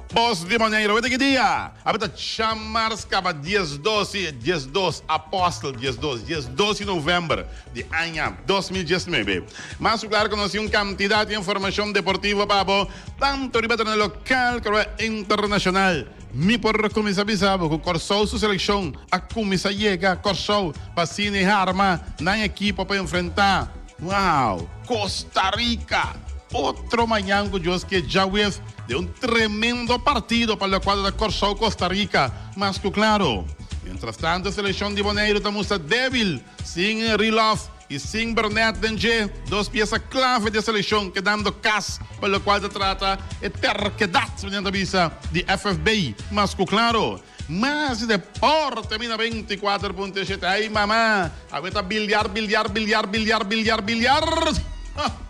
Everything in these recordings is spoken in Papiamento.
Bos di Boneiru. Awor ta ki dia? Awor ta djamars kaba 12 i 12 Apostel 12, 12 di november di aña 2019. Mas ku klar ku nos tin un kantidat di informashon deportivo pa bo, tantu riba tereno lokal komo internashonal. Mi por kuminsá bisa bo ku Kòrsou su selekshon a kuminsá yega Kòrsou pa asina e harma nan ekipo pa enfrentá, wow, Costa Rica otro mañan ku Dios ke djawees den un tremendo partido pa lokual ta Kòrsou-Costa Rica. Mas ku klaro. Mientras tanto selekshon di Boneiru ta mustra débil sin Rilof i sin Burnett den dje, dos piesa klave di e selekshon kedando kas pa lokual ta trata e terkedat, manera ta bisa, di FFB. Mas ku klaro. Mas deporte mi na 24 punto shete. Ay mama, awe ta biljar, biljar, biljar, biljar, biljar, biljar.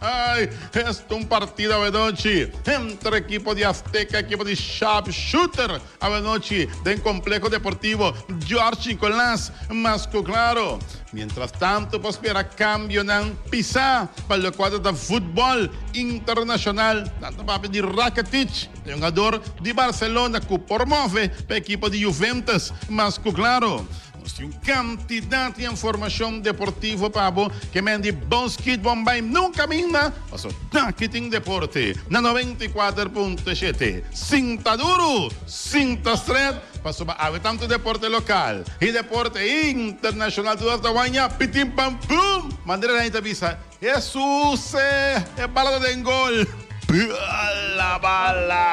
Ay, es ta un partido awe nochi entre ekipo di Azteca, ekipo di Sharpshooter awe nochi den Complejo Deportivo George Nicolas. Mas cu claro, mientras tanto por spera cambionan pisa pa locual ta futbol internacional. Nan ta papia di Rakitic. E hungador di Barcelona cu por move pa ekipo di Juventus, mas cu claro. Nos tin un cantidad di informacion deportivo pa bo ke men di bon skit bon bay nunca minda, paso taki tin deporte na 94.7. Sinta duro, sinta stret, pasobra awe tanto deporte local y deporte internacional tur ta wanya pitin pam pum, manera nan ta bisa. Hesus e bala ta den gol. Bala bala.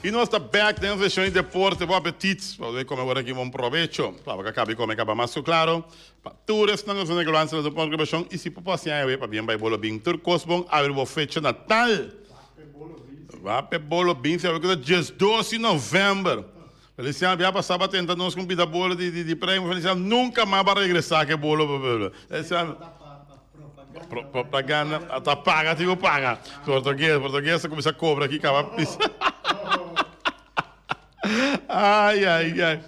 Y nos ta back den sesión di deporte. Bon apetit. Pa bo come awor aki bon probecho. Pa bo ka cabi come caba mas cu claro. Pa tur esnan cu ta na su por grabacion y si por pasia awe pa bien bay bolo bin tur cos bon awe bo fecha natal. Wape bolo bin si awe cu ta 12 di november. Feliciano bia pasa ba tenta nos con pida bolo di di di premio Feliciano nunca mas ba regresa ke bolo Feliciano propaganda ta paga tin cu paga portugues portugues ta cuminsa cobra aki caba pisa ay ay ay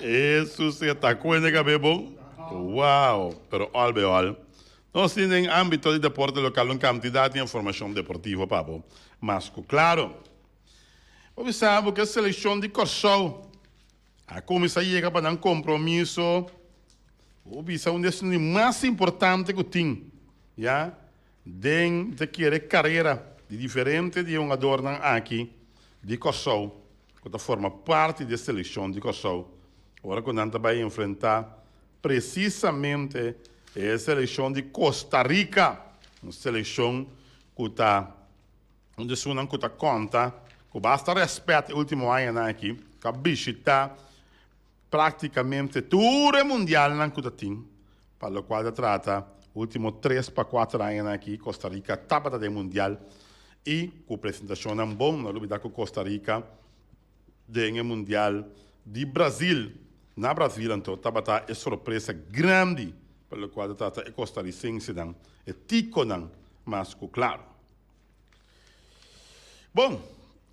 Jesus ta cuende cabe bon wow pero al be al nos tin den ambito di deporte local un cantidad di informacion deportivo pa bo mas cu claro. Bo bisa bo ku e selekshon di Kòrsou a kuminsá yega pa nan kompromiso. Bo bisa un di esun di mas importante ku tin ya den ta kere karera di diferente di e hungadornan aki di Kòrsou ku ta forma parti di e selekshon di Kòrsou ora ku nan ta bai enfrentá presisamente e selekshon di Costa Rica, un selekshon ku ta. Un di esunnan ku ta konta ku basta rèspèt e último añanan aki, ku a bishitá práktikamente tur e mundialnan ku ta tin, pa lokual ta trata último tres pa kuater añanan aki Costa Rica tabata den mundial i ku presentashonnan bon. No lubidá ku Costa Rica den e mundial di Brazil, na Brazil anto tabata e sorpresa grandi pa lokual ta trata e kostarisensenan, e tikonan mas ku klaro. Bon,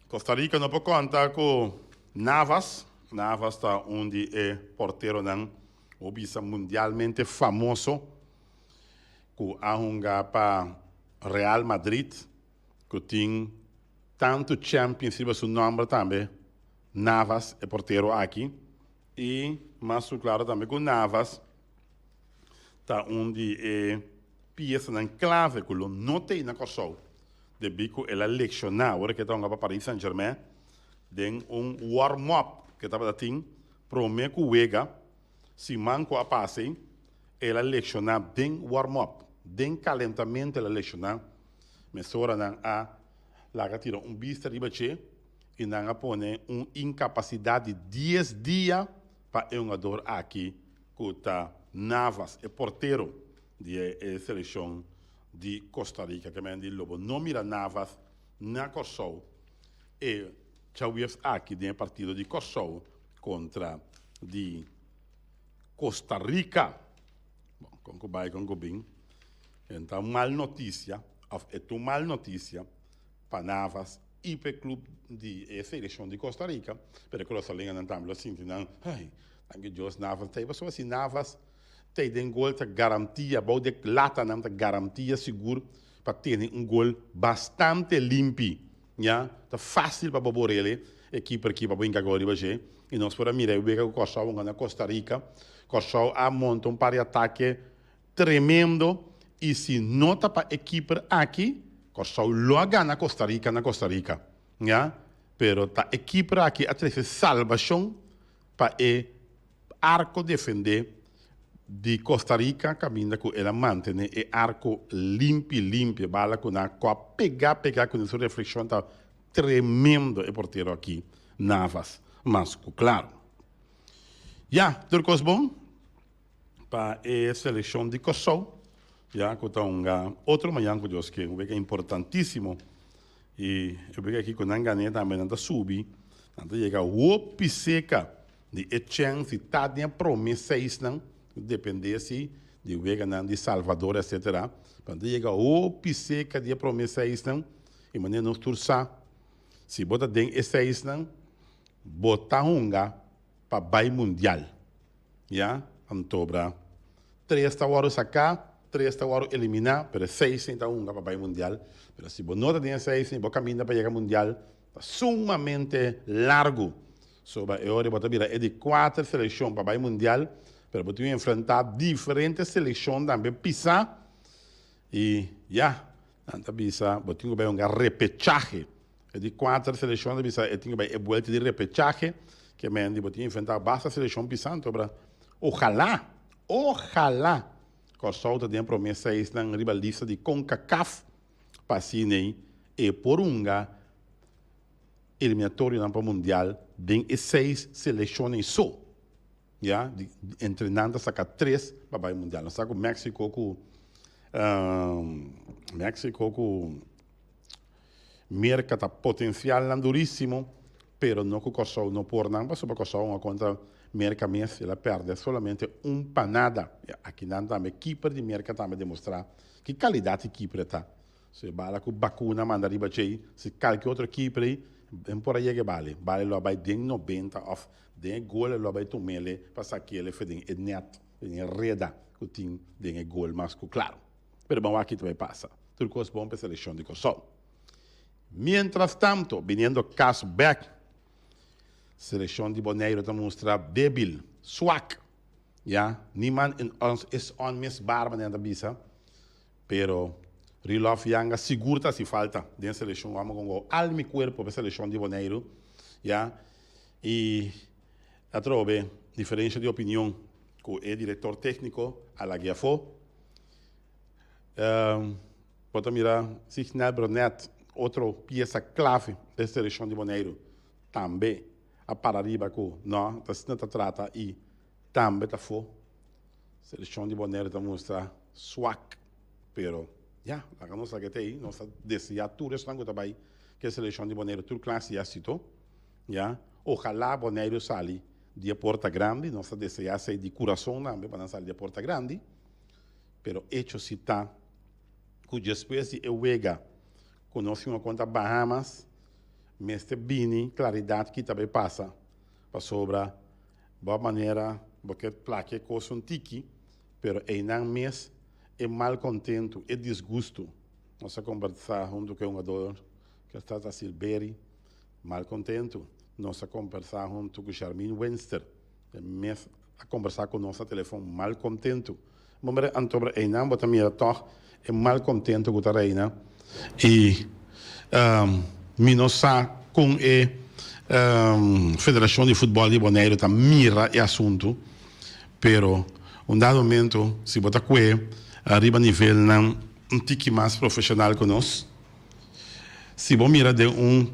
Costa Rica no por konta ku Navas. Navas ta un di e porteronan bo bisa mundialmente famoso ku a hunga pa Real Madrid, ku tin tantu Champions riba su nòmber tambe, Navas, e portero aki. I mas ku klaro tambe ku Navas ta un di e piesanan klave ku lo no tei na Kòrsou debí ku el a lekshoná ora ku e ta hunga pa Paris Saint Germain den un warm-up ku e tabata tin promé ku wega siman ku a pasa ei el a lekshoná den warm-up den kalentamentu el a lekshoná mesora nan a laga tira un bista riba dje i nan a pone un inkapasidat di dies dia pa e hungador aki ku ta Navas, e portero di e selekshon di Costa Rica. Ke men di lo bo no mira Navas na Kòrsou e djaweps aki den e partido di Kòrsou kontra di Costa Rica. Bon, kon ku bai kon ku bin, e ta un mal notisia òf e ta un mal notisia pa Navas i pa e club di e selekshon di Costa Rica, pero e kurasolenganan tambe lo sinti nan, ai, Danki Dios Navas ta ei pasobra si Navas. Tei den gol ta garantia, bou di e latanan ta garantia sigur pa tene un gol bastante limpi. Ya, ta fácil pa bo borele e keeper ki pa bo hinka gol riba dje. I nos por a mira e wega ku Kòrsou a gana Costa Rica. Kòrsou a monta un par di atake tremendo i si no ta pa e keeper aki, Kòrsou lo a gana Costa Rica na Costa Rica. Ya, pero ta e keeper aki a trese salbashon pa e arko defendé di Costa Rica kaminda ku el a mantené e arko limpi limpi. E bala ku nan a kòp pegá pegá kuné su reflekshon ta tremendo e portero aki Navas mas ku klaro. Ya, tur kos bon pa e selekshon di Kòrsou ya ku ta hunga otro mañan ku Dios ke un wega importantísimo i e wega aki ku nan gané tambe nan ta subi nan ta yega hopi seka Di e chèns di ta den e promé seisnan, dependé si di weganan di Salvador etcetera, pero nan ta yega hopi seka di e promé seisnan i manera nos tur sa, si bo ta den e seisnan, bo ta hunga pa bai mundial, ya, antobra tres ta wòrdu saká, tres ta wòrdu eliminá, pero e seisnan ta hunga pa bai mundial, pero si bo no ta den e seisnan i bo kaminda pa yega mundial ta sumamente largu. Soba e ora bo ta bira e di kuater selekshon pa bai mundial, pero bo tin enfrentá diferente selekshon tambe pisá i ya, nan ta bisa bo tin ku bai hunga repechahe. E di kuater selekshon ta bisa e tin ku bai e buelta di repechahe, ke men di bo tin enfrentá basta selekshon pisá, anto bra ojalá, ojalá Kòrsou ta den promé seisnan riba lista di Concacaf pa asina e por hunga eliminatorionan pa mundial den e seis seleccionnan so, ya, di entre nan ta saca tres pa bay mundial. Nos sa cu Mexico cu Mexico cu Merca ta potencialnan durisimo, pero no cu Corsou no por nan, pasobra Corsou hunga contra Merca mes, el a perde solamente un pa nada. Aki nan tambe keeper di Merca tambe demostra ki calidad di keeper e ta. Si e bala ku bakuna manda riba djei, si kalke otro keeper ei, den por a yega e bale. Bale lo a bai den nobenta òf den e gol e lo a bai tum'ele pa saki'ele fe den e nèt, den e reda ku tin den e gol mas ku klaro. Pero ban wak ki ta bai pasa. Tur kos bon pa e selekshon di Kòrsou. Mientras tanto, biniendo kas bèk, selekshon di Boneiru ta mustra debil, swak. Ya, niman is onmisbaar manera nan ta bisa. Pero Rilov Yanga sigur ta hasi falta den selekshon. Wou amo con al mi cuerpo pa e selekshon di Boneiru ya y atrobe diferencia di opinion cu e director tecnico a lag'e afo. Bo ta mira Signel Bronet otro pieza clave den selekshon di Boneiru tambe a para riba cu no ta asina ta trata y tambe ta afo. Selekshon di Boneiru ta mustra swak, pero ya, laga nos laga te ei. Nos ta deseá tur esnan ku ta bai ku e selekshon di Boneiru tur klas di éksito, ya. Ojalá Boneiru sali di e porta grandi, nos ta deseá esei di kurason tambe pa nan sali di e porta grandi, pero echo si ta ku despues di e wega ku nos huma kontra Bahamas mester bini klaridat ki ta bai pasa pasobra Bo manera bo ke plakia e kos un tiki, pero einan mes e malkontentu, e disgustu. Nos a kombersá huntu ku e hungador ku ta ta Silbery, malkontentu. Nos a kombersá huntu ku Sharmeen Winster, e mes a kombersá ku nos na telefon, malkontentu. Bo mira anto einan bo ta mira tòg e malkontentu ku ta reina i mi no sa kon e Federashon di Futbòl di Boneiru ta mira e asuntu, pero un dado momento si bo ta kue riba nivelnan un tiki mas profeshonal ku nos, si bo mira den un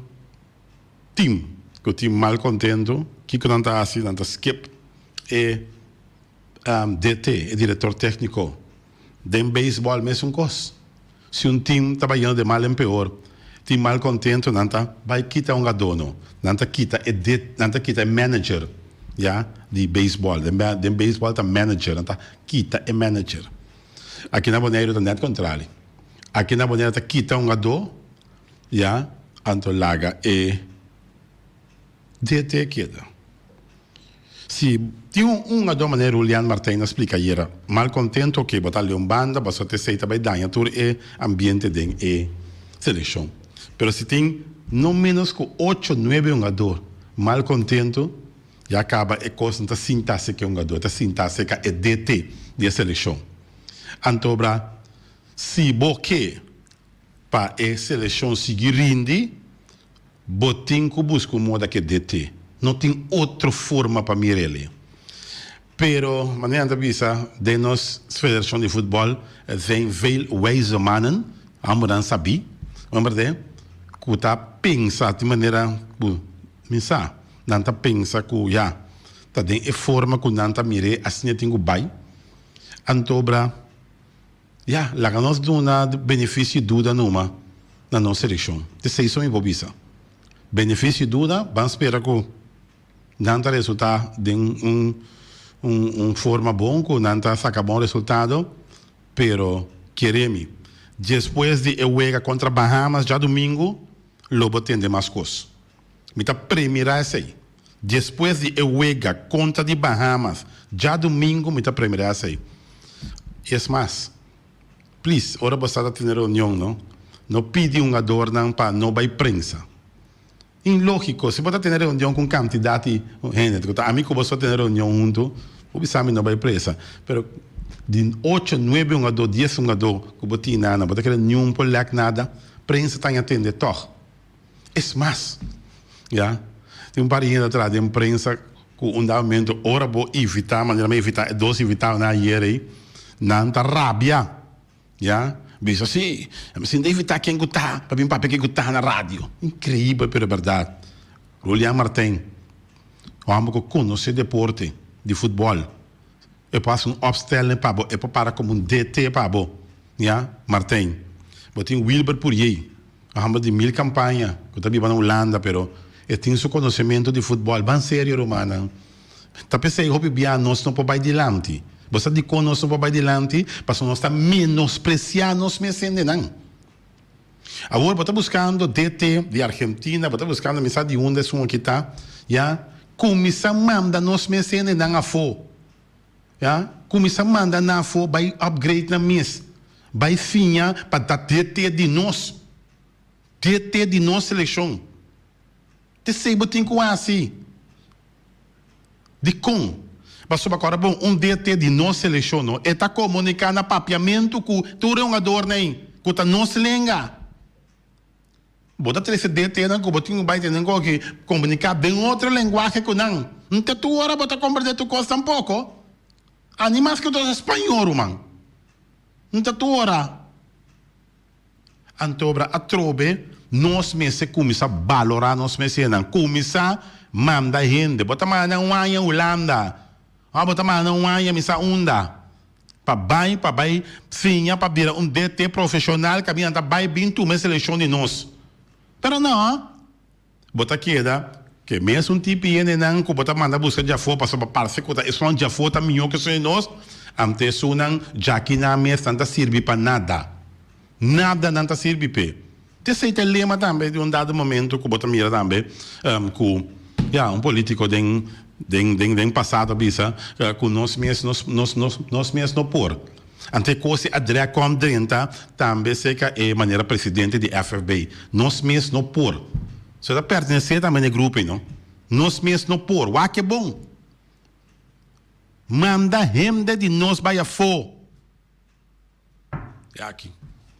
tim ku tin malkontentu, kiko nan ta hasi? Nan ta skip e. DT, e director tecnico. Den baseball mesun cos. Si un team ta bayendo de mal en peor, tin mal contento, nan ta bay kita un adono. Nan ta kita e D, nan ta kita e manager, ya, di baseball. Den den baseball ta manager, nan ta kita e manager. Aki na Boneiru ta net contrali. Aki na Boneiru ta kita un ado, ya, anto laga e. DT keda. Si tin un hungadó manera Julian Martijn a splika ayera, mal kontento oke bo ta le un banda pasobra esei ta bai daña tur e ambiente den e selekshon. Pero si tin no ménos ku ocho, nuebe hungadó mal kontento, ya kaba e kos no ta sinta seka e hungadó, e ta sinta seka e DT di e selekshon. Antobra si bo ke pa e selekshon sigui rindi, Bo tin ku buska un moda ke DT. No tin otro forma pa mir'el. Pero, manera nan ta bisa, den nos federashon di futbòl er zijn veel wijze mannen, hombernan sabí, homber de, ku ta pensa di manera ku mi sa, nan ta pensa ku ya, ta den e forma ku nan ta mir'é asina tin ku bai. Antobra. Ya, laga nos duna benefisio duda numa na nos selekshon. Esei so mi por bisa. Benefisio duda, ban spera ku nan ta resultá den un un forma bon, ku nan ta saka bon resultado, pero kere mi, despues di e wega kontra Bahamas djadumingu lo bo tende mas kos. Mi ta premirá esei. Despues di e wega kontra di Bahamas djadumingu mi ta premirá esei. Es mas, please, ora bo sa ta tene reunion no, no pidi hungadornan pa no bai prensa. Inlógiko, si bo ta tene reunion ku un kantidat di hende, ku ta ami ku bo so tene reunion huntu, bo bisa mi no bai presa. Pero di ocho, nuebe hungadó, dies hungadó ku bo tin nan, bo ta kere niun por lèk nada, prensa ta atende tòg. Es mas, ya, tin un par di hende ta traha den prensa ku un dado momento ora bo invitá, manera mi a invitá e dos invitadonan ayer ei, nan ta rabia, ya, bisa si, mi sinta invitá ken ku ta pa bin papia ken ku ta na radio. Inkreibel pero e bèrdat. Julian Martijn, hòmber ku konosé deporte di futbòl, e por hasi un opstelling pa bo, e por para komo un DT pa bo, ya, Martijn. Bo tin Wilbert Puriey. Un hòmber di mil kampaña ku ta biba na Hulanda pero e tin su konosementu di futbòl. Ban serio rumannan. Ta p'esei hopi bia nos no por bai dilanti. Bo sa dikon nos no por bai dilanti? Pasobra nos ta menospresiá nos mes hendenan. Awor bo ta buskando DT di Argentina, bo ta buskando mi sa di unda esun aki ta, ya, kuminsá manda nos mes hendenan afó. Ya, kuminsá manda nan afó bai upgrade nan mes. Bai siña pa ta DT di nos. DT di nos selekshon. T'esei bo tin ku hasi. Dikon? Pasobra kòrda bon, un DT di nos selekshon no, e ta komuniká na papiamentu ku tur e hungadornan ei, ku ta nos lenga. Bo ta trese DT-nan ku bo tin ku bai tene ku komuniká den otro lenguahe ku nan. No ta tur ora bo ta komprendé tur kos tampoko. Ani mas ku ta spañó, ruman. No ta tur ora. Antobra atrobe nos mester kuminsá balorá nos mesenan. Kuminsá manda hende. Bo ta manda nan un aña Hulanda. Òf bo ta manda nan un aña mi sa unda. Pa bai pa bai siña pa bira un DT profesional kaminda ta bai bin tuma e selekshon di nos. Pero no, bo ta keda ke mesun tipi hendenan ku bo ta manda buska djafó pasobra parse ku ta esun djafó ta mihó ku esun di nos, ante esunnan djaki nan mes nan ta sirbi pa nada. Nada nan ta sirbi p'e. T'esei ta e lema tambe di un dado momento ku bo ta mira tambe ku ya un politico den den den den pasado a bisa ku nos mes nos nos nos nos mes no por. Anto e kos di a drek kom drenta tambe serka e manera presidente di FFB. Nos mes no por. So e ta pertenesé tambe na e grupo ei no. Nos mes no por. Wak e bon. Manda hende di nos bai afó. E aki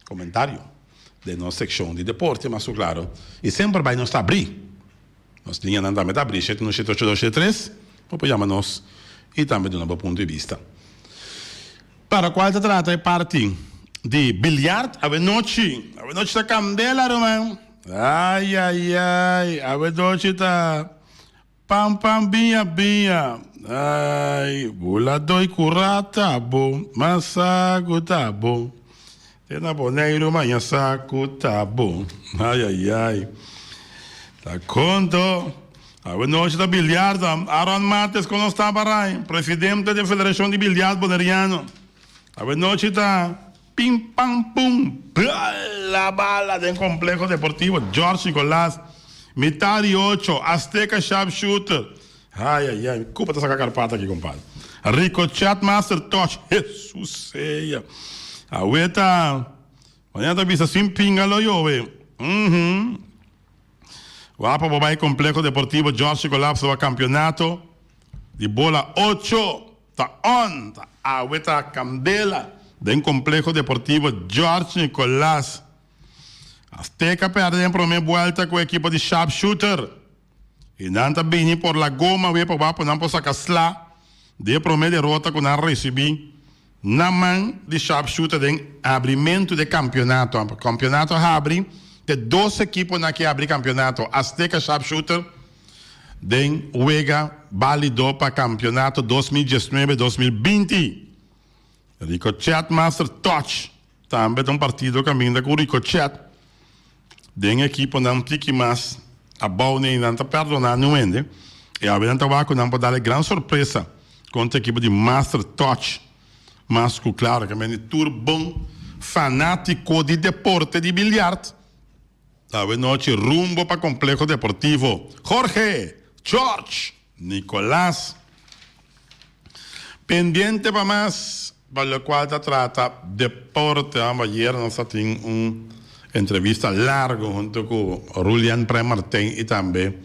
comentario den nos seccion di deporte mas cu claro y semper bay nos ta abri nos liñanan tambe ta abri shete uno shete ocho dos shete tres bo por yama nos y tambe duna bo punto di bista. Para cual ta trata e parti di bilyart awe nochi awe nochi ta candela ruman ay ay ay awe nochi ta Pam pam biña biña ay bula doi ku rata bo ma sa ku ta bo te na Boneiru maña sa ku ta bo ay ay ay ta konto awe nochi ta bilyardo Aaron Mates ku nos ta barai presidente di federashon di bilyart boneriano awe nochi ta Pim pam pum bala bala den Complejo Deportivo George Nicolas mitar di ocho Azteca Sharpshooter. Ai ai ai, kupa ta saka karpata aki kompadre. Ricochet Master Touch, Hesus sea. Awe ta, mañana ta bisa sin pinga lo yobe. Uhum. Wapa bo bai Complejo Deportivo George Colapso pa campeonato di bola ocho ta on ta awe ta candela den Complejo Deportivo George Nicolas. Azteca perde den prome buelta cu ekipo di Sharpshooter y nan ta bini por la goma awe pa wak nan por saca sla di e prome derota cu nan ricibi Na man di sharpshooter den abrimentu di e kampionato. Kampionato a habri te dos ekiponan ke habri kampionato, Azteca Sharpshooter den wega balido pa kampionato 2019, 2020. Ricochet Master Touch tambe ta un partido kaminda ku Ricochet Den ekiponan tiki mas abou nei nan ta perdona niun hende i awe nan ta wak ku nan por dal e gran sorpresa kontra ekipo di Master Touch. Mas ku klaro ke mende tur bon fanatiko di deporte di bilyart awe nochi rumbo pa Kompleho Deportivo Jorge George Nicolas. Pendiente pa mas pa locual ta trata deporte. Ayer nos a tin un entrevista largo hunto cu Rulian Premartin y tambe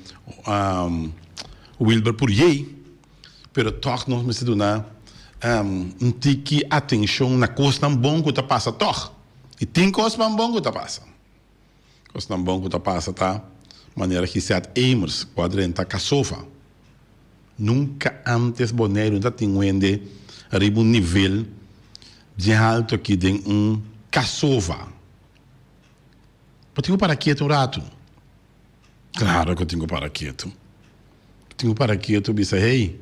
Wilber Puriey, pero toch nos mester duna un tiki atencion na cosnan bon cu ta pasa toch. Y tin cosnan bon cu ta pasa. Kosnan bon ku ta pasa ta manera Gisette Emers ku a drenta Kasofa. Nunka antes Boneiru no ta tin wende riba un nivel dje haltu aki den un Kasova. Bo tin ku para ketu un ratu? Klaro ku tin ku para ketu. Bo tin ku para ketu bisa hey,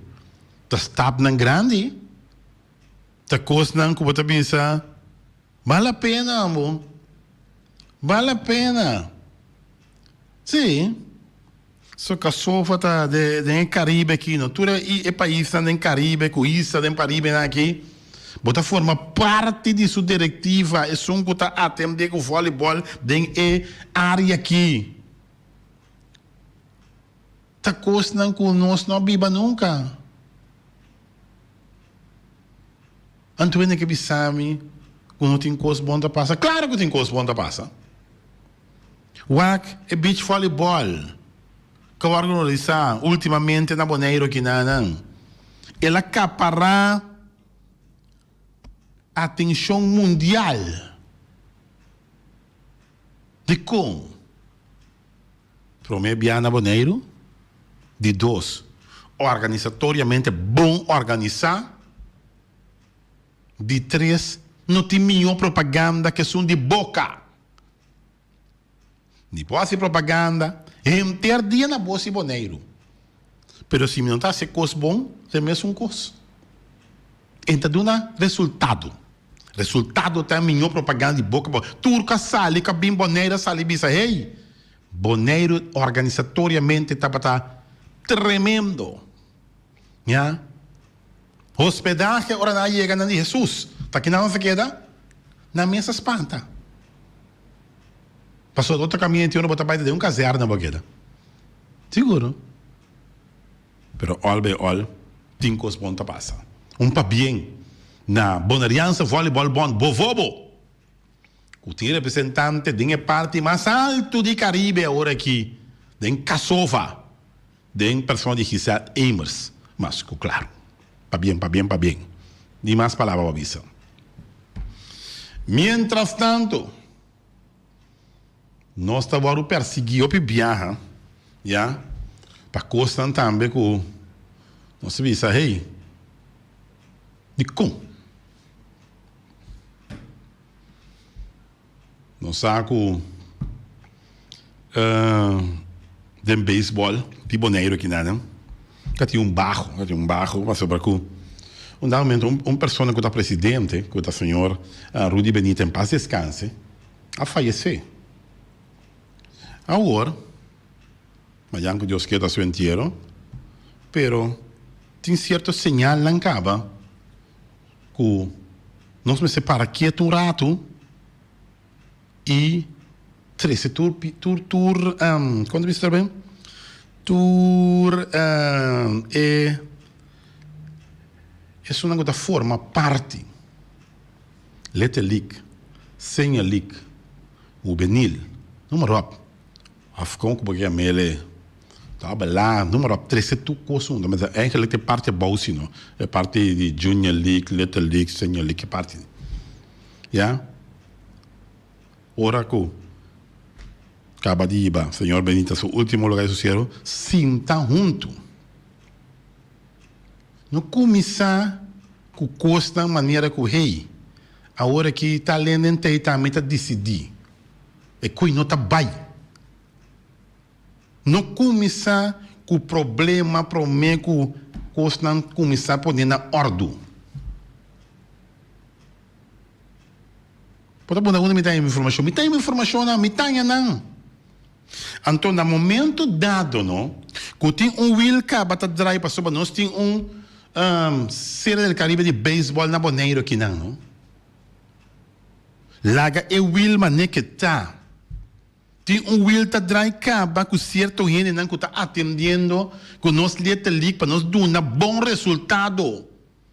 ta stapnan grandi, ta kosnan ku bo ta bisa. Bal la pena ambo. Bal la pena. Sí. So Kasofa ta de den e Caribe aki no. Tur e e paisnan den Caribe ku isla den Caribenan aki bo ta forma parti di su direktiva esun ku ta atende ku volleyball den e area aki. Ta kosnan ku nos no a biba nunka. Anto hende ke bisa mi ku no tin kos bon ta pasa? Klaro ku tin kos bon ta pasa. Wak e beach volleyball ku a wòrdu organisá ultimamente na Boneiru akinanan. El a kapará atenshon mundial. Dikon? Promé bia na Boneiru, di dos, organisatoriamente bon organisá, di tres, no tin mihó propaganda ku esun di boka. Mi por hasi propaganda henter dia na bos di Boneiru, pero si mi no ta hasi e kos bon, ta e mesun kos. E ta duna resultado. Resultado ta e mihó propaganda di boka pa tur ku a sali ku a bin Boneiru a sali bisa hey, Boneiru organisatoriamente tabata tremendo. Ya. Hospedahe ora nan a yega nan di Hesus, ta kinan nos a keda? Nan mes a spanta. Pasobra otro kaminda tin ora bo ta bai ta den un kazèrna bo a keda. Siguro. Pero all by all tin kos bon ta pasa. Un pabien na Bonerianse Volleyball Bond, Bovobo, ku tin representante den e parti mas altu di Karibe awor aki, den Kasova, den persona di Giselle Emers. Mas ku klaru. Pabien, pabien, pabien. Ni mas palabra pa bisa. Mientras tanto. Nos ta wòrdu persiguí hopi biaha, ya, pa kosnan tambe ku nos ta bisa, hey, dikon? Nos sa ku den beisbòl di Boneiru akinan ta tin un baho, ta tin un baho pasobra ku un dado momento un persona ku ta presidente, ku ta señor Rudy Benita en pas deskanse, a fayesé. Awor, mañan ku Dios kier ta su entiero, pero tin sierto señalnan kaba ku nos mester para ketu un ratu i trese tur tur tur, kon ta bisa ta ben? Tur e esunnan ku ta forma parti, Little League, Senior League, Hubenil, noem maar op, of kon ku bo ke yam'el e, tabla, noem maar op, trese tur kos huntu. Ma eigenlijk ta e parti abou si no, e parti di Junior League, Little League, Senior League, e parti, ya. Ora ku kaba di hiba señor Benita su ultimo lugar di sosiego, sinta huntu. No kuminsá ku kosnan manera ku hey, awor aki tal hende entei tambe ta disidí. E kui no ta bai. No kuminsá ku problema promé ku kosnan kuminsá pone na òrdu. Por ta bunda unda mi ta haña mi informashon? Mi ta haña mi informashonnan, mi ta haña nan. Anto na momento dado no, ku tin un wiel kaba ta drai pasobra nos tin un Serie del Caribe di beisbòl na Boneiru akinan no. Laga e wiel manera ke ta. Tin un wiel ta drai kaba ku sierto hendenan ku ta atendiendo ku nos Little League pa nos duna bon resultado.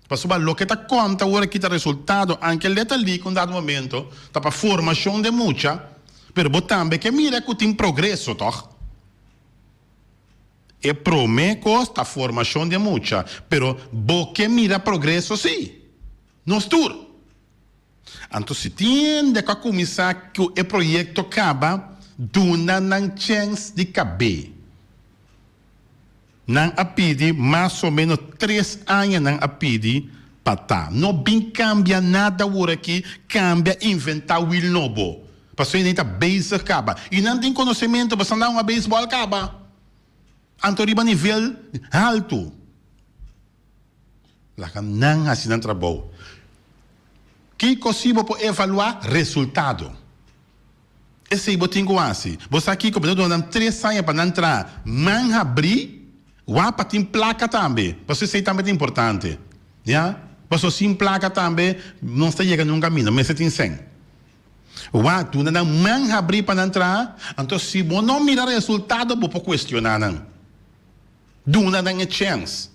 Pasobra loke ta konta ora ki ta resultado, anke le ta lik un dado momento, ta pa formashon den mucha, pero bo tambe ke mira ku tin progreso, tòg? E promé kos ta formashon den mucha, pero bo ke mira progreso sí. Nos tur. Anto si tin hende ku a kuminsá ku e proyekto kaba, duna nan chèns di kab'é. Nan a pidi mas o menos tres aña nan a pidi pa ta. No bin cambia nada awor aki, cambia inventa wiel nobo. Pasobra nan ta bezig caba. Y nan tin conocemento pasobra nan a hunga baseball caba. Anto riba nivel halto. Laga nan haci nan trabou. Kico si bo por evalua? Resultado. Esei bo tin ku hasi. Bo sa kiko? Bo ta duna nan tres aña pa nan traha man habrí, wak pa tin plaka tambe. Pasobra esei tambe ta importante. Ya. Pasobra sin plaka tambe nos ta yega na un kaminda. Mester tin sèn. Wak, duna nan man habrí pa nan traha. Anto si bo no mira resultado bo por kuestioná nan. Duna nan e chèns.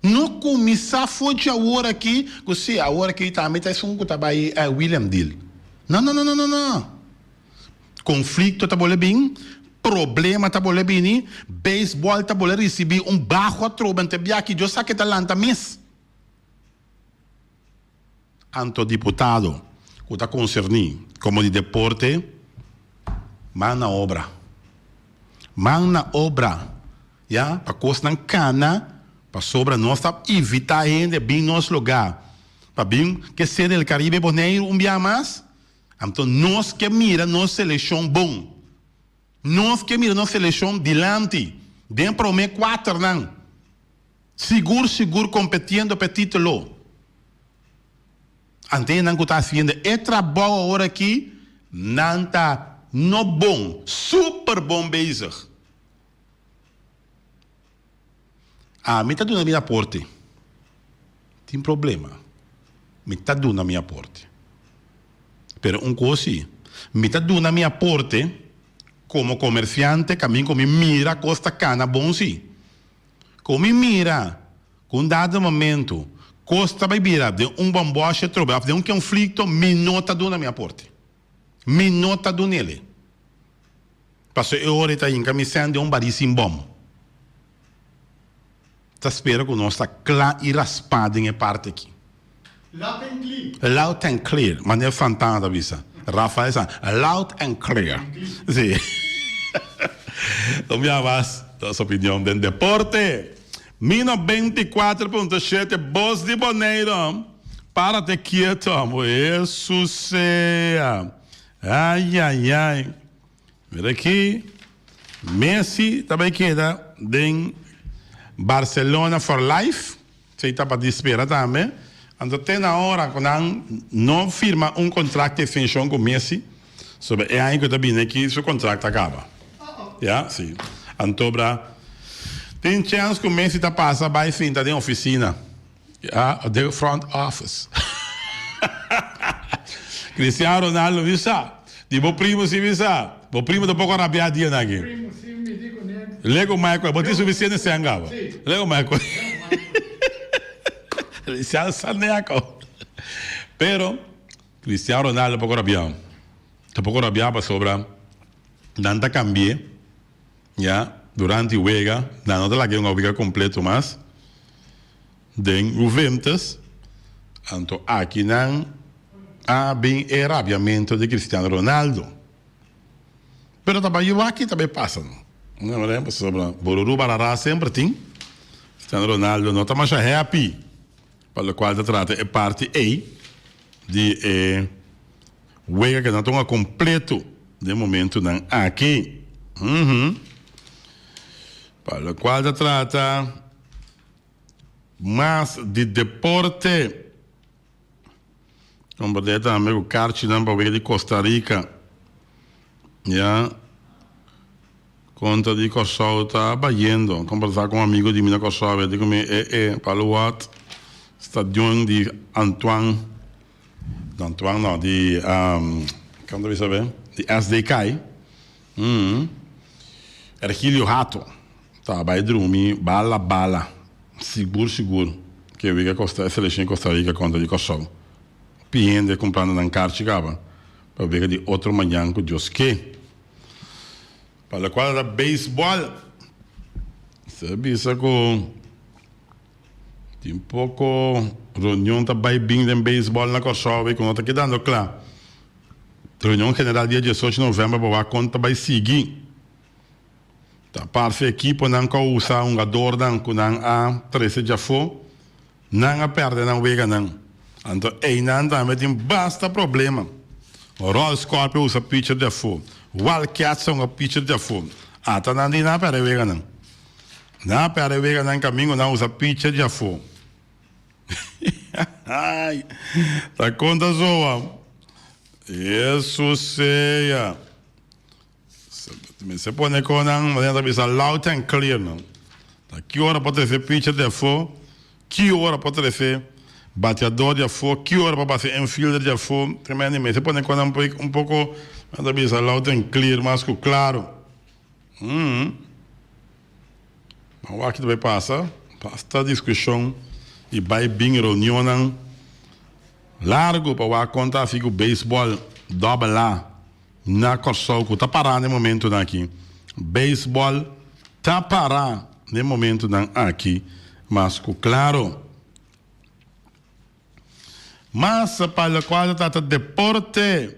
No kuminsá for dje awor aki ku si awor aki tambe ta esun ku ta bai William deal. No no no no no no. Konflikto ta bole bin, problema ta bole bini, beisbòl ta bole risibí un baho atrobe ante biaha ki Dios sa ke ta lanta mes. Anto diputado ku ta konserní komo di deporte, man na obra. Man na obra, ya, pa kosnan kana, pasobra nos ta invitá hende bin nos lugá pa bin ke Serie del Caribe Boneiru un bia mas, anto nos ke mira nos selekshon bon. Nos ke mira nos selekshon dilanti den promé kuaternan. Sigur sigur competiendo p'e titulo. Ante nan cu ta haciendo e trabao awor aki, nan ta no bon, super bon bezig. Ami ta duna mi aporte. Tin problema. Mi ta duna mi aporte. Pero un cos si, mi ta duna mi aporte como comerciante camin cu mi mira cos ta cana bon si. Ku mi mira ku un dado momento kos ta bai bira den un bòmbòshi atrobe òf den un konflikto, mi no ta duna mi aporte. Mi no ta dun'el. Pasobra e ora e ta hinka mi sèn den un barí sin bòm. Ta spera ku nos ta kla i raspá den e parti aki. Loud and clear. Loud and clear, manera Santana ta bisa. Rafael Santana, loud and clear. Sí. Un bia mas, nos opinion den deporte. Mi 94.7, Bos di Boneiro. Párate quieto, amo. Hesus sea. Ay, ay, ay. Mira aki, Messi ta bay keda den Barcelona for life, esey ta pa di spera tambe. Anto te na ora cu nan no firma un contract di extension cu Messi, sobre e aña cu ta bini aki su contract ta caba. Ya, si. Anto bra tin chance cu Messi ta pasa bay sinta den oficina. Ya, den front office. Cristiano Ronaldo mi sa. Di bo primo si mi sa. Bo primo ta poko rabia dianan aki. Primo si mi di cu ne. Lego Michael, bo tin suficiente sèn kaba. Lego Michael. Cristiano Saneco. Pero Cristiano Ronaldo poko rabiá. Ta poko rabiá pasobra nan ta cambi'é ya durante wega. Nan no ta laga e un wega completo mas den Juventus. Anto aki nan a bin e rabiamento di Cristiano Ronaldo. Pero ta bai wak ki ta bai pasa no. Pasobra bururu barara semper tin. Cristiano Ronaldo no ta masha happy pa locual ta trata e parti ey di e wega cu nan ta hunga completo den momentonan aki. Pa locual ta trata mas di deporte. Kompartí tambe ku karchinan pa wega di Costa Rica. Ya kontra di Kòrsou ta bayendo. Kompartá ku un amigo di mi na Kòrsou a di ku mi e e pa lo wòt stadion di Antoine, no Antoine no, di kon ta bisa be? Di SDK. Ergilio Hato ta bai drumi bala bala sigur sigur ke wega Costa e seleccion di Costa Rica contra di Corsou. Hopi hende cumprando nan carchi caba pa wega di otro mañan cu Dios ke. Pa locual ta baseball se bisa cu tin poco reunion ta bai bin den baseball na Corsou y cu no ta kedando cla. Reunion general dia diesocho november pa wak kon ta bai sigui. Ta parse ekiponan ku a usa hungadornan ku nan a trese djafó, nan a pèrdè nan weganan. Anto einan tambe tin basta problema. Royal Scorpio a usa pitcher djafó, Wildcats a hunga pitcher djafó. Ata nan di nan a pèrdè weganan. Nan a pèrdè weganan kamingo nan a usa pitcher djafó. Ay, ta konta zoa. Jesus sea. Mester pone konan, manera ta bisa loud and clear no. Ta ki ora por trese pitcher di afó, ki ora por trese bateador di afó, ki ora por base infielder di afó. Tremendo, mester pone konan un poko, manera ta bisa loud and clear, mas ku klaro. Ban wak ki ta bai pasa. Basta diskushon i bai bin reunionnan largu pa wak kon ta hasi ku beisbòl dòbel A na Kòrsou ku ta pará na e momentunan aki. Beisbòl ta pará na e momentunan aki mas ku klaro. Mas pa lokual ta trata deporte.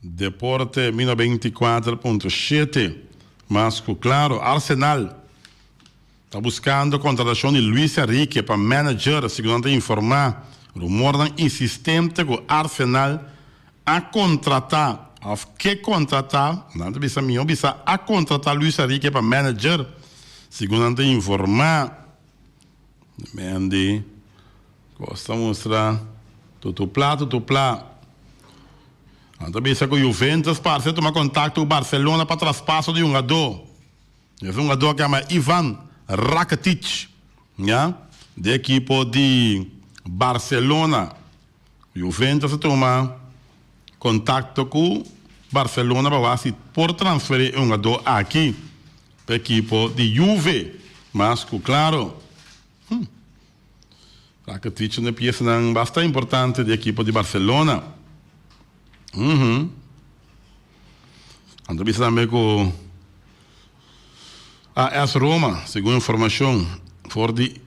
Deporte mi 94.7 Mas ku klaro Arsenal ta buskando kontratashon di Luis Enrique pa manager segun nan ta informá. Rumornan insistente ku Arsenal a kontratá òf ke kontratá, nan ta bisa mihó bisa a kontratá Luis Enrique pa manager segun nan ta informá. Mendy kos ta mustra tutupla tutupla. Nan ta bisa ku Juventus parse a tuma kontakto ku Barcelona pa traspaso di hungadó. Es hungadó a yama Ivan Rakitic, ya, di ekipo di Barcelona. Juventus a tuma kontakto ku Barcelona pa wak si por transferí e hungadó aki pa ekipo di Juve. Mas ku klaro. Rakitic un e piesanan basta importante di ekipo di Barcelona. Nan ta bisa tambe ku AS Roma, segun informashon for di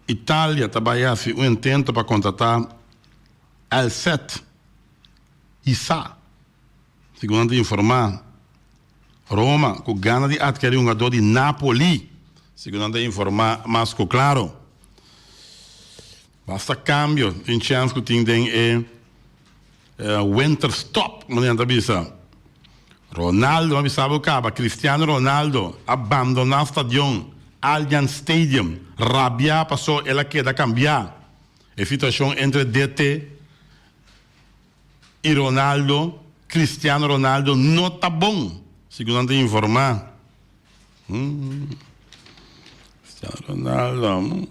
Italia, ta bai hasi un intento pa kontratá Elset Hisa. Segun nan ta informá, Roma ku gana di atkerí hungadó di Napoli, segun nan ta informá mas ku klaro. Basta kambio tin chèns ku tin den e winterstop, manera nan ta bisa. Ronaldo, a bisa bo kaba, Cristiano Ronaldo a bandoná stadion Allianz Stadium rabiá paso el a keda kambiá. E situashon entre DT i Ronaldo, Cristiano Ronaldo no ta bon, segun nan ta informá. Cristiano Ronaldo.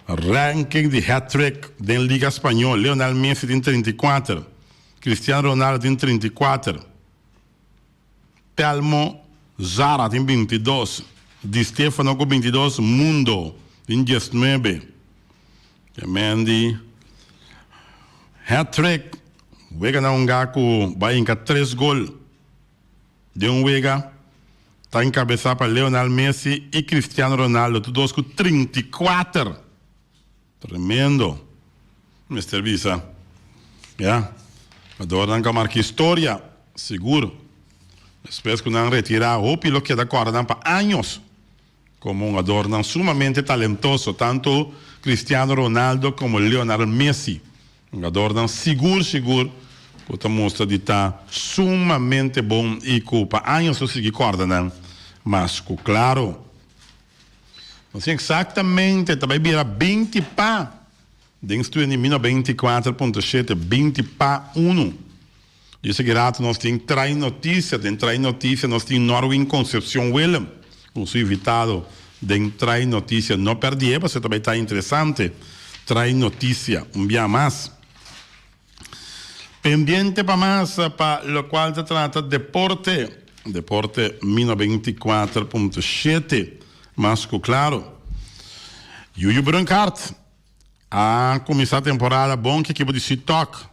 Ranking di hat-trick den Liga Spañol, Lionel Messi tin 34, Cristiano Ronaldo tin 34, Telmo. Zara tin 22, Di Stefano ku 22, Mundo tin 19. E men di hat-trick, wega na hunga ku bai hinka tres gol den un wega, ta enkabesá pa Lionel Messi i Cristiano Ronaldo, tur dos ku 34. Tremendo, mester bisa. Ya, jugadornan ku a marka historia, sigur. Despues ku nan retirá, hopi lo keda kòrda nan pa años komo hungadornan sumamente talentoso, tantu Cristiano Ronaldo komo Lionel Messi. Hungadornan sigur sigur ku ta mustra di ta sumamente bon i ku pa años lo sigui kòrda nan mas ku klaro. Nos tin eksaktamente ta bai bira 20 pa den studio di mil 94.7, 20 pa unu. Di esaki rato nos tin Trae Noticia, den Trae Noticia nos tin Norwin Concepcion Willem ku su invitado den Trae Noticia. No pèrdie pasobra ta bai ta interesante. Trae Noticia un bia mas. Pendiente pa mas pa locual ta trata deporte. Deporte mi 94.7 mas cu claro. Yuyu Brunkhart a cuminsa temporada bon cu ekipo di Sithoc.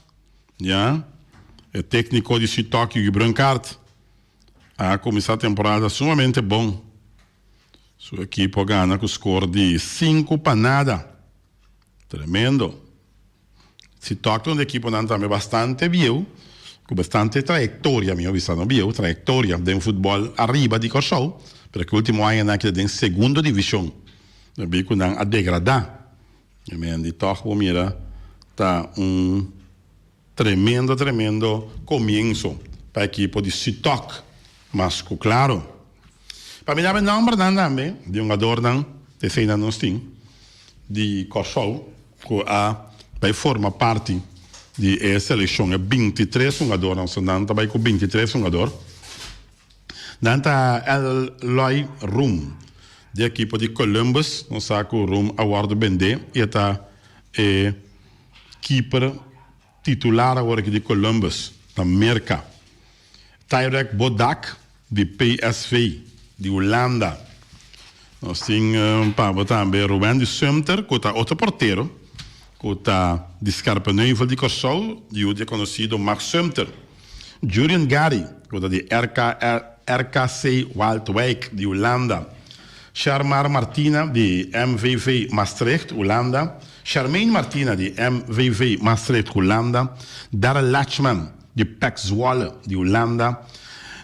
Ya, e tecnico di Sithoc Yuyu Brunkhart a cuminsa temporada sumamente bon. Su ekipo a gana cu score di 5-0. Tremendo. Si tok ta un ekiponan tambe bastante bieu, ku bastante trayektoria, mi a bisa no bieu, trayektoria den futbòl ariba di Kòrsou, pero ku ultimo añanan a keda den segundo divishon, debí ku nan a degradá. I men di tòg bo mira ta un tremendo tremendo komienso pa ekipo di Sitok, mas ku klaro. Pa mi daba e nòmbernan tambe di hungadornan, eseinan nos tin di Kòrsou ku a bai forma parti di e selekshon, e 23 hungadornan, so nan ta bai ku 23 hungador. Nan ta Eloy Room di ekipo di Columbus, nos sa ku Room a wòrdu bendé i e ta e keeper titular awor aki di Columbus na Merka. Tyrek Bodak di PSV di Hulanda. Nos tin pa bo tambe Rowendy Sumter ku ta otro portero ku ta di Scherpenheuvel di Kòrsou, yu di e konosido Max Sumter. Jurien Gary ku ta di RKC Waalwijk di Hulanda. Sharmar Martina di MVV Maastricht, Hulanda. Charmaine Martina di MVV Maastricht, Hulanda. Darrell Lachman di PEC Zwolle di Hulanda,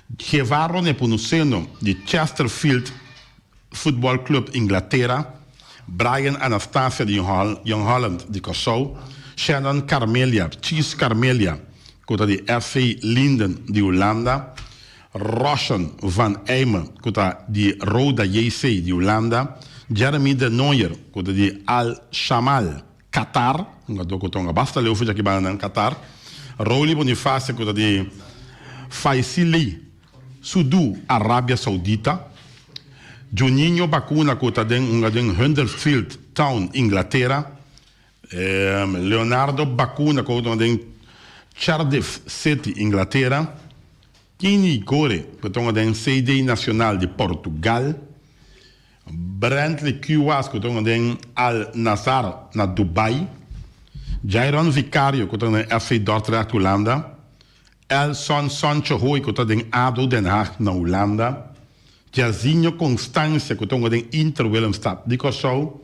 Gevaro Nepomuceno di Chesterfield Football Club, Inglatera, Brian Anastasia di Jong Holland di Kòrsou, Shannon Carmelia, Cheese Carmelia, ku ta di FC Linden di Hulanda, Roshan van Eyme ku ta di Roda JC di Hulanda, Jeremy de Nooijer ku ta di Al Shamal Qatar, hungadó ku ta hunga basta leu for djaki banda nan Qatar, Roly Bonifacio ku ta di Faisili Sudu, Arabia Saudita, Juninho Bacuna ku ta den hunga den Huddersfield Town, Inglatera, Leonardo Bacuna ku ta hunga den Cardiff City, Inglatera, Kini Gore ku ta hunga den CD Nacional di Portugal, Brantley Kuwas ku ta hunga den Al Nassr na Dubai, Jairon Vicario ku ta hunga den FC Dordrecht, Hulanda, Elson Soncho Hooi ku ta den ADO Den Haag na Hulanda, Jairzinho Constancia ku ta hunga den Inter Willemstad di Kòrsou,